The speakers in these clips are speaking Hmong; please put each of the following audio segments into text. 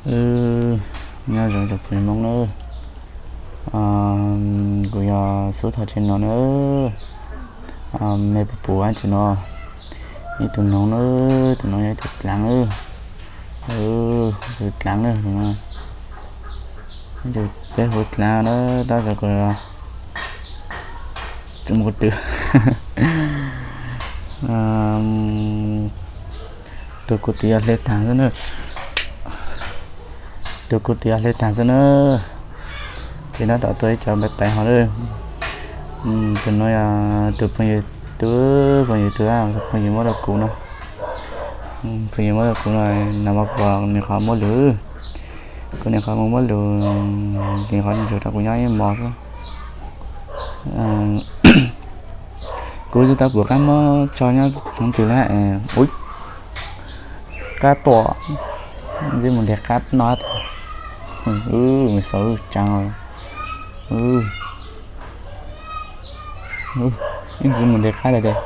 Wb nyob zoo ib tsoom phooj ywg Hmoob nawb. Kuv yog Xub Thoj Tseg no nawb. Mej puas pum dab tsi no? Ib tug noog nawb, tus no yog ib tug dlaav nawb. Tus dlaav nawb, tus no. Ib tug peb huv dlaav nawb, tab sis kuv tsis muaj kuv twv. Tus kuv twv yog hle taag xwb na. Tus kuv twv yog hle taag xwb na. Ces nov tom tuaj ib co pais pais hov lawm. Tus no yog tus phooj ywg, tus phooj ywg, tus phooj ywg muab rau kuv no. Phooj ywg muab rau kuv no, nag hmo kuv niam qhov muab lug, kuv niam qhov mus muab lug, niam qhov ntsug rau kuv nyob ib hmos xwb. Kuv tsis tau pum qab muab tso nyob hauv ntug lawm. Ub, qab tuaj, ntsib mus nteg qab no tas. Mus xaus tsaa. Ib ntsis mus nteg qab tas tes,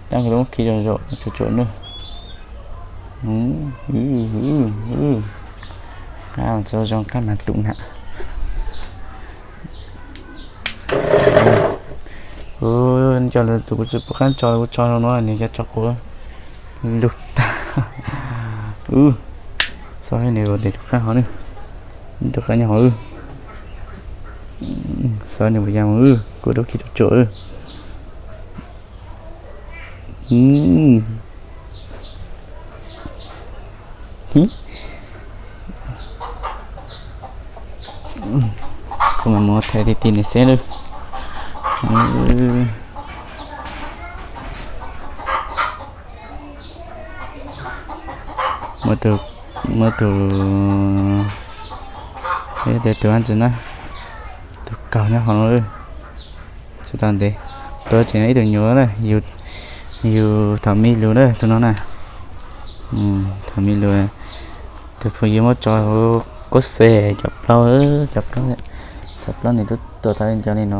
tab kuv muab khi zoo zoo tsuam tsuam nawb. Qab txawv zoo qab mas tum na. Kuv coj lug txug kuv tsis pum qab tso, kuv tso zoo no nws cov tso quav lug tag. Xyov nws ua tes tus qab hov ne, tus qab nyob hov. Xyov nws puas ya mus, kuv rub khi tsuam tsuam. Kuv mam mus thaij ti ti nws xwb lawm. Muaj tus, muaj tus, ib tus dab tsi na, tus kaug nyob hov no. Tsis tau ntev, tus tseem ib tug nyuam na, yus, yus thaum me lug na tus no na. Thaum me lug, tus phooj ywg muab tso huv kuab xe cov plaub, cov plaub, cov plaub nws twb tuaj tau cov li no.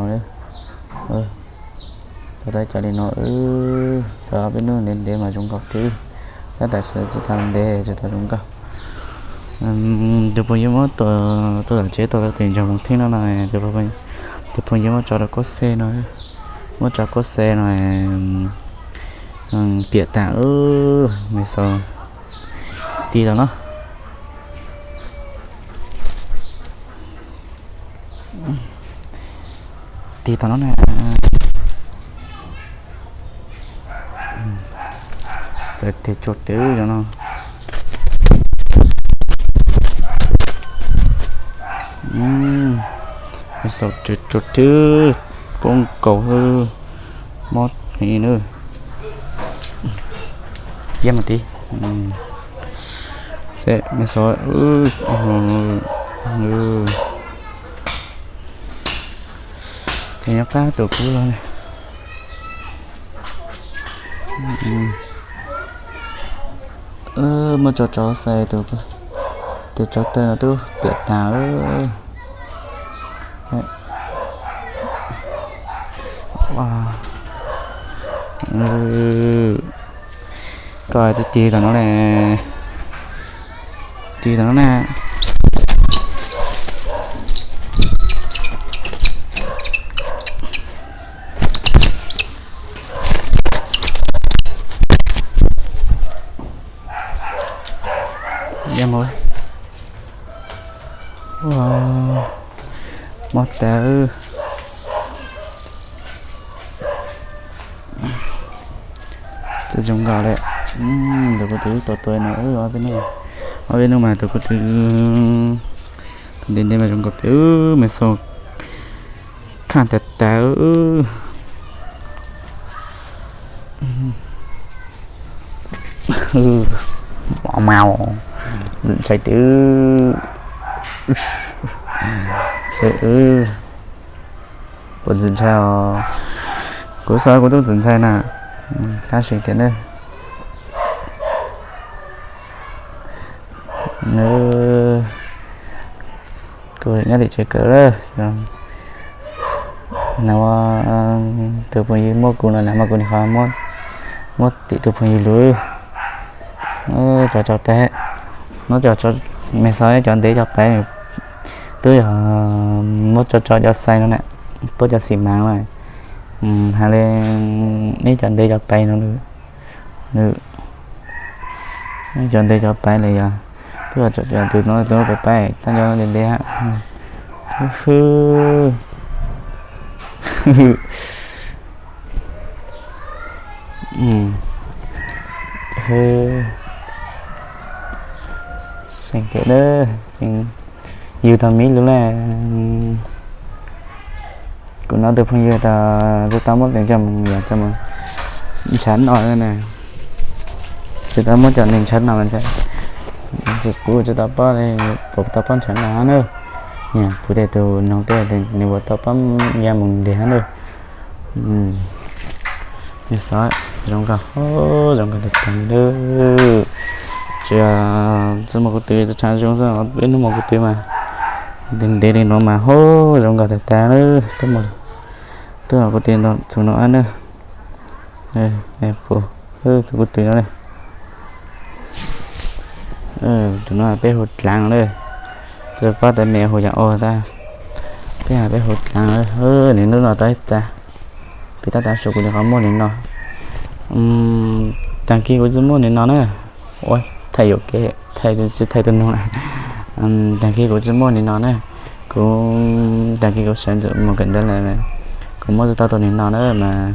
Tuaj tau cov li no, tau peb hnub ntev ntev mas zoo nkauj thiab. Tab tam sim tsis tau ntev tsis tau zoo nkauj. Tus phooj ywg muab tuaj tom tsev tuaj tus ntsoog moos theeb no no, tus phooj ywg muab tso rau kuab xe no, muab tso kuab xe no, piam tas, me xaus, ti tau no. Ti tau no na. Txawm tes tsuag twb yog no. Me xaus, tsuag twb poob nkaus, mob heev na. Yam mas ti, me xaus, ces nyob qab tus kub los. Muab tso rau xe tus, tus tsov tawg no twb piam tas. Koj tsis tig tom no ne, tig tom no na. Yam mus, mob tas. Txawm zoo nkaus li, tus kuv twv tau tuaj no, ob peb hnub mas tus kuv twv ntev ntev mas zoo nkaus pem, me xaus, khaj tas tas. Mau, ntxim ntshai twb, kuv ntxim ntshai os, kuv xav kuv twb ntxim ntshai na, tab sis tias ne, kuv nyob tim tsev kawm lawm. No, tus phooj ywg muab kuv no na, mas kuv nim qhov muab tim tus phooj ywg lub, cov tso tag, no cov tso Mej xav ib cov ntev cov paiv, twb yog muab tso tso cov xais no na, puab cov xim mas na, hais li ib cov ntev cov paiv no, ib cov ntev cov paiv li yog, twb yog cov tus no tus paiv paiv, cov ntev ntev hab. Yug tau miv lug le, kuv nov tus phooj ywg tas tsis tau muab tes coj mus yog coj mus ntshav no na, tsis tau muab coj mus ntshav no, kuv tsis tau paub, kuv tau paub ntshav no na, kuv tej tus noog tej nws puas tau paub ya mus ntiag na. Zoo nkauj, zoo nkauj tag tag li. Tsis, tsis muaj kuv tw, tsis tshua zoo xwb, peb hnub muaj kuv tw mas ntev ntev li no mas ho zoo nkauj tag tag li. Twb muaj kuv tw txug no na. Tus kuv tw no, tus no peb hu dlaav na. Tsis paub tas mej hu yam ua tag, peb hais peb hu dlaav. Nws hnub no tau ib txaj, peb tab tav su kuv nyuam qhuav muaj nws no. Tag kis kuv tsis muaj nws no na. Ua, thaij yuam kev, thaij tsis thaij tus noog. Tag kis kuv tsis muaj nws no na. Kuv, tag kis kuv sawv ntxov mus kawm ntawv lawm, kuv muab tsis tau tus nws no na mas,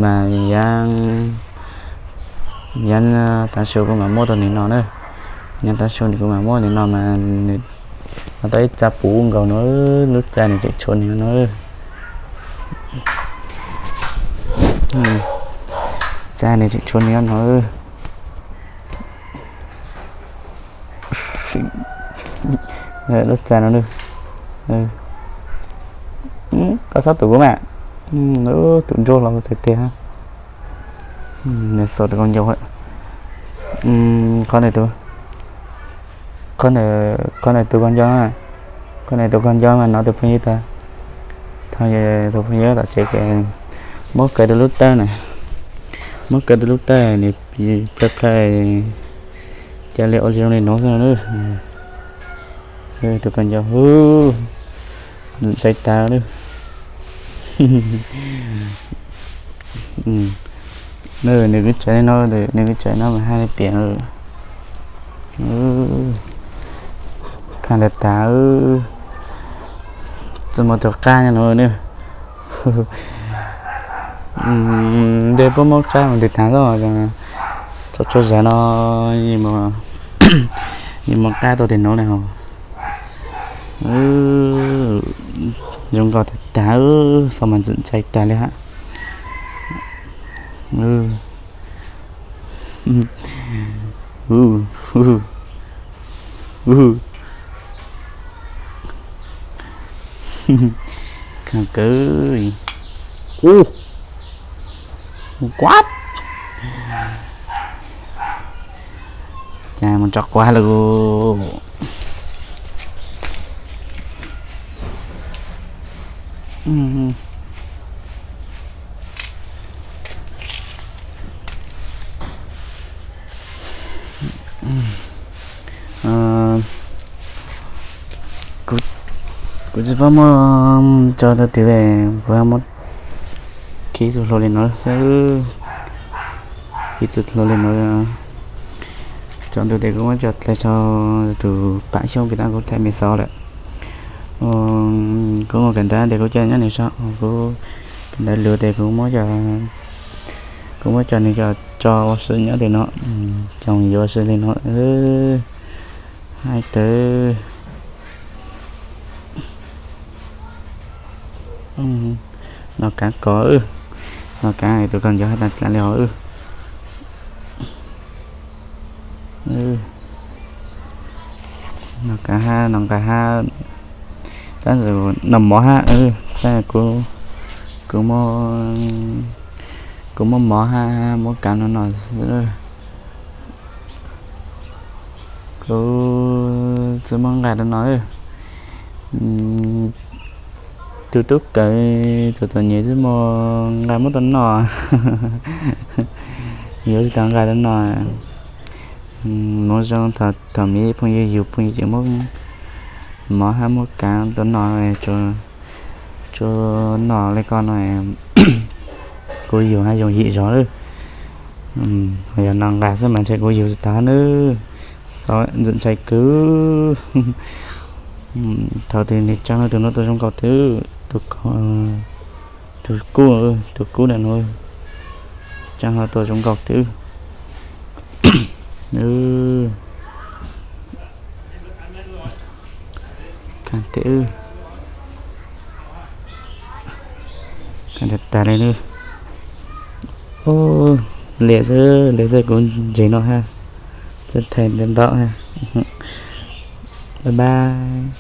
mas yav, yav tav su kuv mam muab tus nws no na. Yav tav su kuv mam muab nws no mas nws tau ib txaj puv nkaus no, lub txaj nws tseem tshuav nws no. Txaj nws tseem tshuav nws no. Lub txaj no, koj txhob tus kuv mas, tus nruab hlo tiag tiag. Nws xauj tus khaub ncaws, qhov, qhov ntawm tus khaub ncaws, qhov ntawm tus khaub ncaws mas nov tus phooj ywg tas, thaum tus phooj ywg tom tsev ces muab kaw rau lub tawb na, muab kaw rau lub tawb nws plhaw plhaw ca li ua zoo li no xwb na. Tus khaub ncaws hu ntxhais tag li. Nws kuj tseem li no, nws kuj tseem no mas haj li piam. Kha ntawd tas, txawm muaj tus qab nyob no na. Ntshe puab muab qab mus ntws taag xwb, txhua txhua zaug no yeej muaj qab tuaj tim nuav li hos. Zoo nkauj tag tag, xauj mas ntxim ntxais tag li hab. Kawg, kuv, kuv, cas mus tso quav lawm. Kuv tsis paub muab tso rau twg li, kuv muab khi txug hlua li no xwb. Khi txug hlua li no. Tsaus ntuj tes kuv muab tso dlej rau tus pam xyoob pim tab kuv thaij me xov lawm. Kuv mus kawm ntawv tes kuv coj nyob nws so, kuv kawm ntawv lug tes kuv muab coj nws tso ua si nyob tes no, coj yuav ua si li no. Hais tawv. Noj kav ko, noj kav tus khaub ncaws hab tag dlav li hos. Noj kav hab, noj nqaij hab, tab sis noj mov hab, tab kuv, kuv, kuv muab mov hab muab kav no no xwb. Kuv tsis muaj nqaij rau no. Tus tub kawm txom txom nyem tsis muaj nqaij muab tau noj. Yuav tsis tau nqaij rau no. Nyob zoo thaum, thaum me phooj ywg yug phooj ywg tsis muab mov hab muab kav tuaj noj, tsuas noj li ko no, kuv yug hab zoo yim zog lawm. Yog no nqa xwb mas ntshe kuv yug tsis tag nawb. Ntxim ntshai kawg. Thaum twg nws tsa no tus no tuaj zoo nkauj twb, tus ko, tus kub, tus kub ntawm no tsa no tuaj zoo nkauj twb. Tag li nawb. Liam xwb, liam xwb, kuv ntsev no hab, txawj thaij ntau ntau hab. Bye bye.